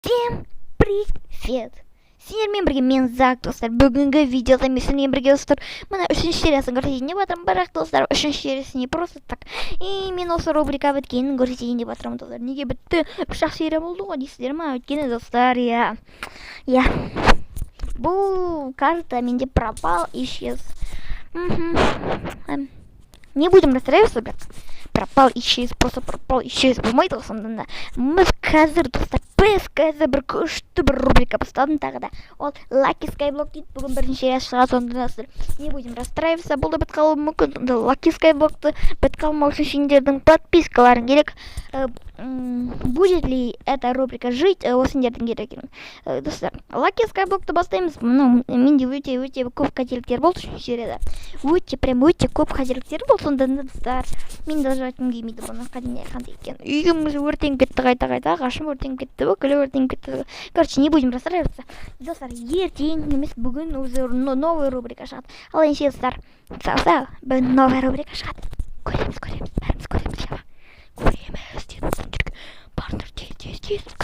Всем привет! Сендермен бірге мен, Зак, достар. Бүгінгі видеода мен сендермен бірге, достар, мына үшінші сериясын көрсетейін деп жатырмын. Бірақ, достар, үшінші сериясы не просто так. И мен осы рубрика біткенін көрсетейін деп жатырмын, достар. Неге бітті? Үш ақ серия болды ғой дейсіздер ма? Өйткені, достар, иә. Бұл карта менде пропал, исчез. Мгм. Не будем расстраиваться, бірақ пропал, исчез, просто пропал, исчез болмайды ғой. Сонда да біз қазір, достар, біз қазір бір күшті бір рубрика бастадым тағы да, ол Lucky Skyblock дейді. Бүгін бірінші сериясы шығады. Сонда, достар, не будем расстраиваться, бұл да бітіп қалуы мүмкін. Сонда Lucky Skyblockты бітіп қалмау үшін сендердің подпискаларың керек. Будет ли эта рубрика жить, ол сендердің керек. Достар, Lucky Skyblockты бастаймыз. Ну, менде өте өте көп қателіктер болды үшінші серияда, өте, прям өте көп қателіктер болды. Сонда да, достар, мен даже айтқым келмейді бұны қандай қандай екенін. Үйім өртеніп кетті, қайта қайта ағашым өртеніп кетті, бүкілі өртеніп кетті. Короче, не будем расстраиваться, достар. Ертең емес, бүгін уже новый рубрика шығады. Ал ендеше, достар, сау сау. Бүгін новый рубрика шығады, көреміз, көреміз, бәріміз көреміз, иә, көреміз дедім сендерге. Барыңдар, тез, тез, тез.